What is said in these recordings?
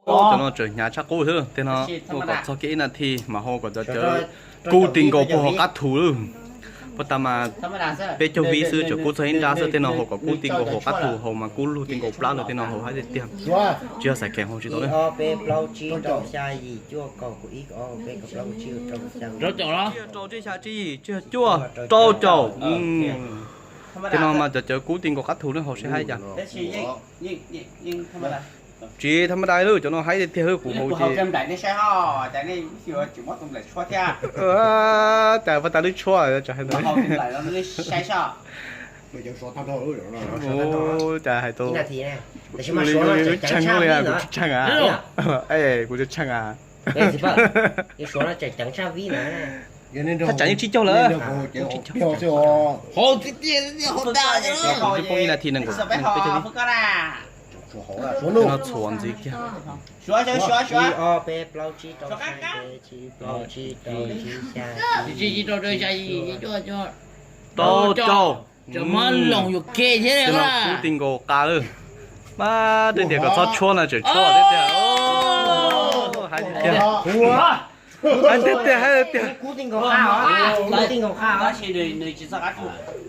Cov no tseem hnyav tshaj qub xwb, tej no ua kom txog kiag ib nas this mas hau kom cov cawv kub ti nkaus puag hauv qab thu lawm. Puag ta mas peb caug vib xwb tseem kub txog ib nrab xwb, tej no hau kom kub ti nkaus hauv qab thu, hau mas kub lug ti nkaus plab lawm, tej no hau haib tiag tiag. Tsis yog xaiv kheev hau tsis tau. Rau caum los? Rau tsib xya tsib yim tsib cuaj rau caum. Tej no mas cov cawv kub ti nkaus qab thu lawm, hau seb haib cas. Tsis tham ma dais lawm, cov no haib tiag tiag lawm, kuv hau ces. Cas puag ta lub tshuab, cas hais tau. Tshee li, kuv tsis tshee a. Kuv tsis tshee a. Thaj tsam yeej tsib caug lawm. Hau tiag tiag, hau tas. Kuv twb poob ib nas this nees nkaum peb caug vib. No txhuam ntxiv kiag. Rau caum. Kub ti nkaus qab lawm. Mas tej tias kom txhob tshuab no tseem tshuab tiag tiag. Haib tiag tiag. Haib tiag tiag, haib tiag tiag.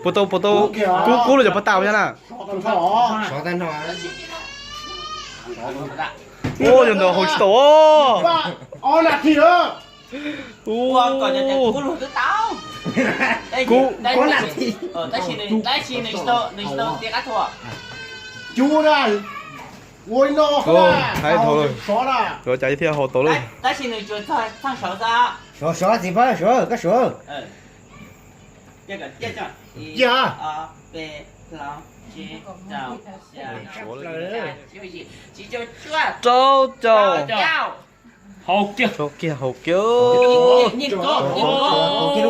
Puas tau, puas tau kub kub lawm cov puag ta yog na. Ua yog ntawd hau tsis tau os. Kub. Haib dhau lawm. Yuav cas thiaj hau tau lawm. Rau caum. Rau kiag, hau kiag.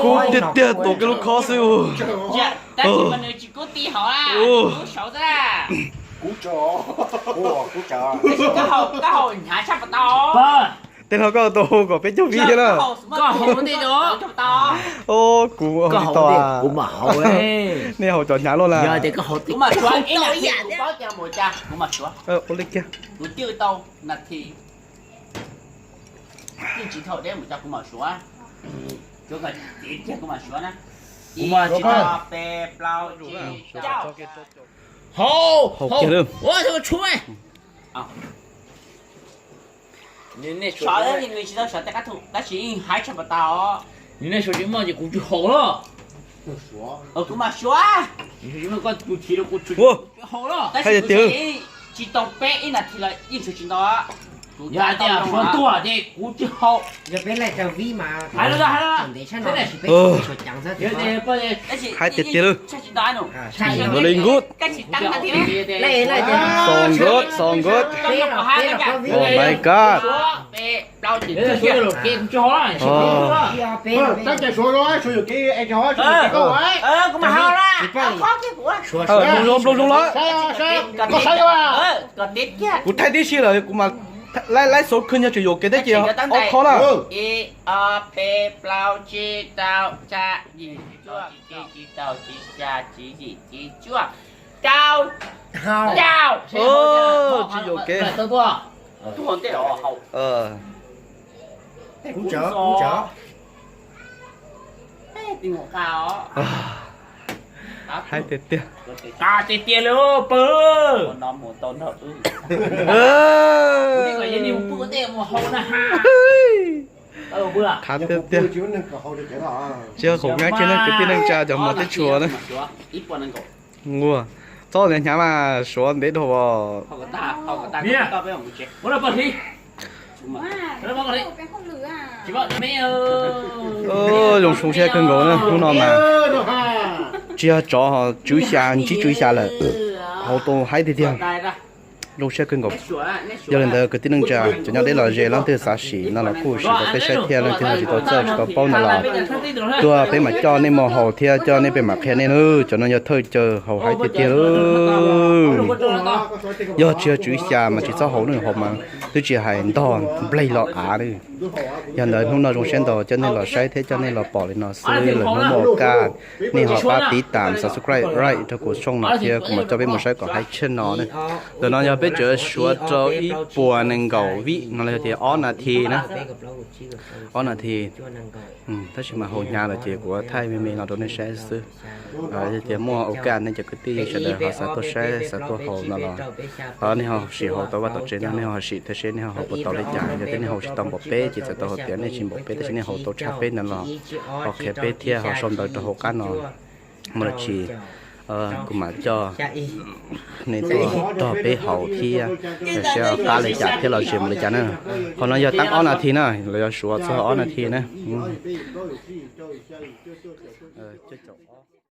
Kub tiag tiag, tuav kiag lub khob xwb. Tej no koj tau hau kom peb caug vib thiab na. Kuv tsis tau. Nej hau cov hnyav luaj na. Ua li kiag. Hau kiag lawm. Sov, nws tsis tau sov tej qab thu tab sis yeej haib tshaj plaws tau. Nws nej suav tsis muaj ces kuv tsis haus los. Kuv mam suav. Nws tsis muaj koj tus thiv los kuv tsis haus los. Tab sis kuv tsis tau peb ib nas this los yeej suav tsis ntau. Yog hais tias suav tuag ces kuv tsis haus. Hais tiag tiag lawm. Tab sis yeej tshaj tsis ntau no. Ntawd li nkut. Xaus nkut, xaus nkut. Oh my god. Nplooj zoo, nplooj zoo lawm. Kuv thaij tib si lawm, kuv mas laib laib xauv khwb nyog tseem yuam kev thiab ces ob khob na. Tsis yuam kev. Haib tiag tiag. Tiag tiag li pw. Thab tiag tiag. Tsis yog qhov nyab kiag ne, kwv tij neej tsa cov hmov teb tshua na. Ua, txob ntawd hnyav mas suav ntev dhau os. Zoo siab kawg nkaus na, hnub no mas tsis yog tsov, tswv xya, ntsib tswv xya lawm, hau tau haib tiag tiag. Zoo siab kawg nkaus. Yog li ntawd kwv tij neej tsa cov nyob deb los ze leej twg xav sim no los kuj sim rau peb saib thiab, leej twg ho tsis tau txawj tsis tau paub no los tuaj peb mam coj nej mus haus thiab coj nej peb mam qhia nej nawb. Cov no yog thawj cawv haus haib tiag tiag. Yog tsis yog tswv xya mas tsis txhob haus na, haus mas twb tsis hais ntog nplaig los av li. Yog ntawd hnub no zoo siab ntau coj nej los saib thiab coj nej los pom li no xwb. Lwm hnub muaj kaj nej ho pab tiv tam subscribe right rau kuv tshooj no thiab kuv mam coj peb mus saib kom haib tshaj no ne. Ntawm no yog peb tseem suav rau ib puas nees nkaum vib no los yog tias ob nas this na. Ob nas this. Tab sis mas haus hnyav lawm ces kuv thaij me me no rau nej saib xwb. Yog tias muaj ua kaj nej cov kwv tij sawv daws ho xav tuaj saib xav tuaj haus no los, nej ho sim haus tau vaj tau tsev no nej ho sim thiab seb nej ho haus puas tau li cas. Yog tias nej haus tsis tau npaum peb ces txawm tau hais tias nej tsis npaum peb tab sis nej haus tau tshaj peb ntawd los ho qhia peb thiab ho sau ntawv rau hauv qab no. Muaj dab tsi kuv mam coj nej tuaj nrog peb haus thiab saib qab li cas thiab los zem mus li cas na. Qhov no yog teeb ob nas this na, los yog suav txog ob nas this na.